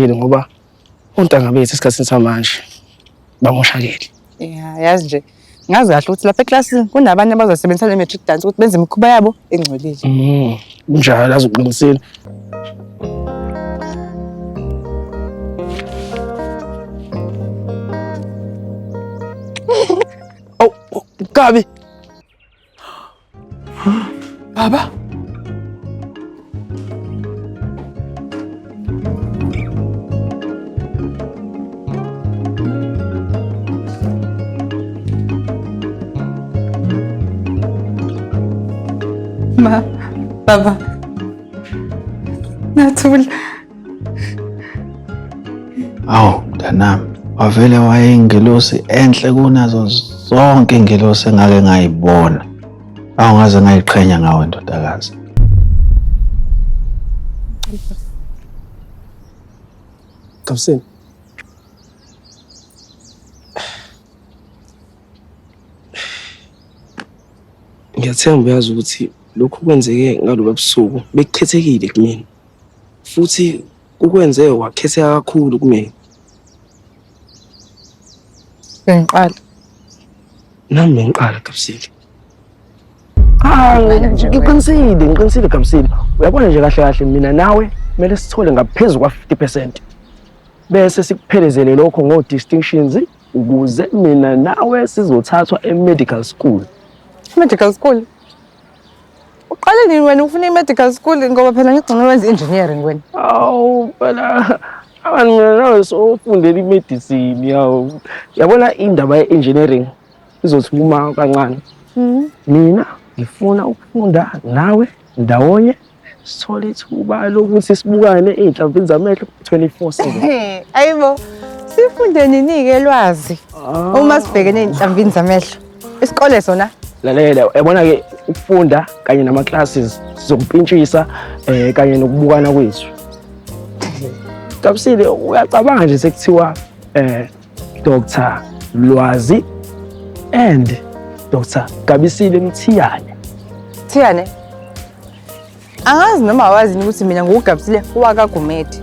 Ngoba ontanga bethu esikhathini samanje bamoshakele. Ya, yazi nje ngazi kahle ukuthi lapha eklasini kunabanye abazosebenzisa le matric dance ukuthi benze imikhuba yabo engcolile. Kunjalo azi uqinisile. Oh, Gabi. Baba. Ma, baba. Nathula. Awu mntanami, wavele wayeyingelosi enhle kunazo zonke ingelosi engake ngayibona. Awu ngaze ngayiqhenya ngawe ndodakazi. Gabisini. Ngiyathemba uyazi ukuthi lokhu kwenzeke ngaloba busuku bekukhethekile kumina. Futhi kukwenze wakhetheka kakhulu kumina. Bengiqala. Nami bengiqala Gabisile. Ah, ngiqinisile, ngiqinisile Gabisile. Uyabona nje kahle kahle mina nawe kumele sithole ngaphezu kwa 50%. Bese sikuphelezele lokho ngo distinctions ukuze mina nawe sizothathwa e-medical school. Medical school. Uqale nini wena ufuna i-medical school ngoba phela ngigcina wenza engineering wena. Awu phela abantu mina nawe sofundela i-medicine yawo. Yabona indaba ye-engineering izothi kuma kancane. Mina ngifuna ukufunda nawe ndawonye sithole ithuba lokuthi sibukane ey'nhlamvini zamehlo 24/7. Ayibo. Sifunde nini-ke lwazi uma sibhekene ey'nhlamvini zamehlo? Isikole sona? Lalela, yabona-ke ukufunda kanye nama-classes sizokumpintshisa kanye nokubukana kwethu. Gabisile, uyacabanga nje sekuthiwa Dr. Lwazi and Dr. Gabisile Mthiyane. Mthiyane? Angazi noma awazi ukuthi mina nguGabisile wakaGumede.